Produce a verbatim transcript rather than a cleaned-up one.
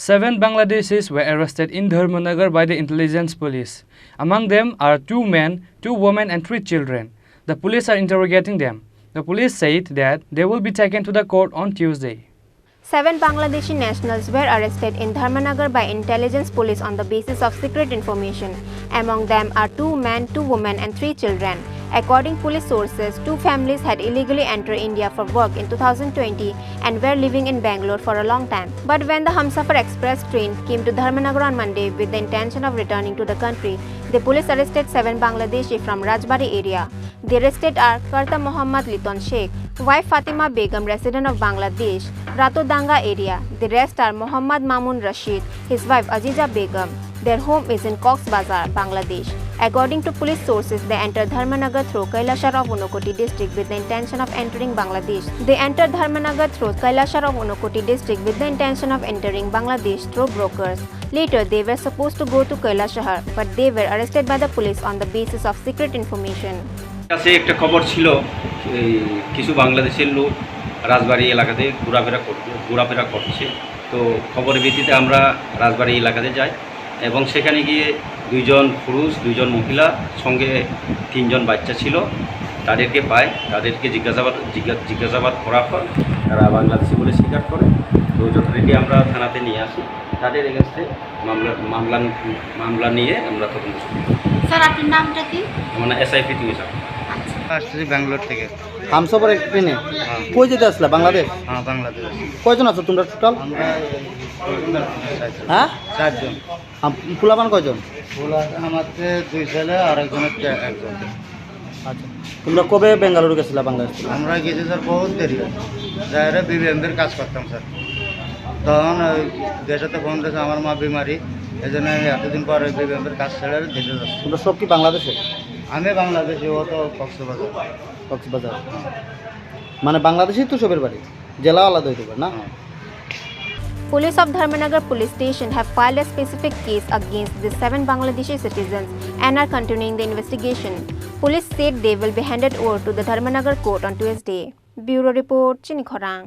Seven Bangladeshis were arrested in Dharmanagar by the intelligence police. Among them are two men, two women, and three children. The police are interrogating them. The police said that they will be taken to the court on Tuesday. Seven Bangladeshi nationals were arrested in Dharmanagar by intelligence police on the basis of secret information. Among them are two men, two women, and three children. According police sources, two families had illegally entered India for work in two thousand twenty and were living in Bangalore for a long time. But when the Hamsafar Express train came to Dharmanagar on Monday with the intention of returning to the country, the police arrested seven Bangladeshi from Rajbari area. The arrested are Karta Mohammad Liton Sheikh, wife Fatima Begum, resident of Bangladesh, Rato Danga area. The rest are Mohammad Mamun Rashid, his wife Aziza Begum. Their home is in Cox's Bazar, Bangladesh. According to police sources, they entered Dharmanagar through Kailashahar of Unakoti district with the intention of entering Bangladesh. They entered Dharmanagar through Kailashahar of Unakoti district with the intention of entering Bangladesh through brokers. Later, they were supposed to go to Kailashahar, but they were arrested by the police on the basis of secret information. কাছে একটা খবর ছিল, এই কিছু বাংলাদেশের লোক রাজবাড়ি এলাকাতে ঘোরাফেরা করতে, ঘোরাফেরা করছে। তো খবরের ভিত্তিতে আমরা রাজবাড়ি এলাকাতে যাই এবং সেখানে গিয়ে দুইজন পুরুষ, দুইজন মহিলা, সঙ্গে তিনজন বাচ্চা ছিল, তাদেরকে পাই। তাদেরকে জিজ্ঞাসাবাদ, জিজ্ঞা-, জিজ্ঞাসাবাদ করার পর তারা বাংলাদেশি বলে স্বীকার করে। তো যথারীতি আমরা থানাতে নিয়ে আসি। তাদের এগেনস্টে মামলা, মামলা, মামলা নিয়ে আমরা তদন্ত শুরু করি। স্যার, আপনার নামটা কি? আমার নাম এসআই পৃথিবী স্যার। আচ্ছা। আসছি ব্যাঙ্গালোর থেকে। হামসফর ট্রেনে? হ্যাঁ। কই যেতে আসলা? বাংলাদেশ? হ্যাঁ, বাংলাদেশ। কয়জন আছো তোমরা টোটাল? আমরা এই চারজন। হ্যাঁ? চারজন। আম-, পোলাপান কয়জন? পোলাপান আমার তো দুই ছেলে আর একজন হচ্ছে একজন। আচ্ছা, তোমরা কবে বেঙ্গালুরু গেছিলা বাংলাদেশ থেকে? আমরা গেছি স্যার বহুত দেরি। যাইরে বিবিএমপির কাজ করতাম স্যার। তখন ওই দেশেতে ফোন দিয়েছে আমার মা বিমারি, এই জন্য আমি এতদিন পর ওই বিবিএমপির কাজ ছেড়ে দেশে যাচ্ছি। তোমরা সব কি বাংলাদেশে? আমি বাংলাদেশি, ও তো কক্সবাজার। কক্সবাজার। মানে বাংলাদেশেই তো সবের বাড়ি, জেলা আলাদা হইতে পারে না? হ্যাঁ। Police of Dharmanagar police station have filed a specific case against the seven Bangladeshi citizens and are continuing the investigation. Police said they will be handed over to the Dharmanagar court on Tuesday. Bureau report, Chini Khorang.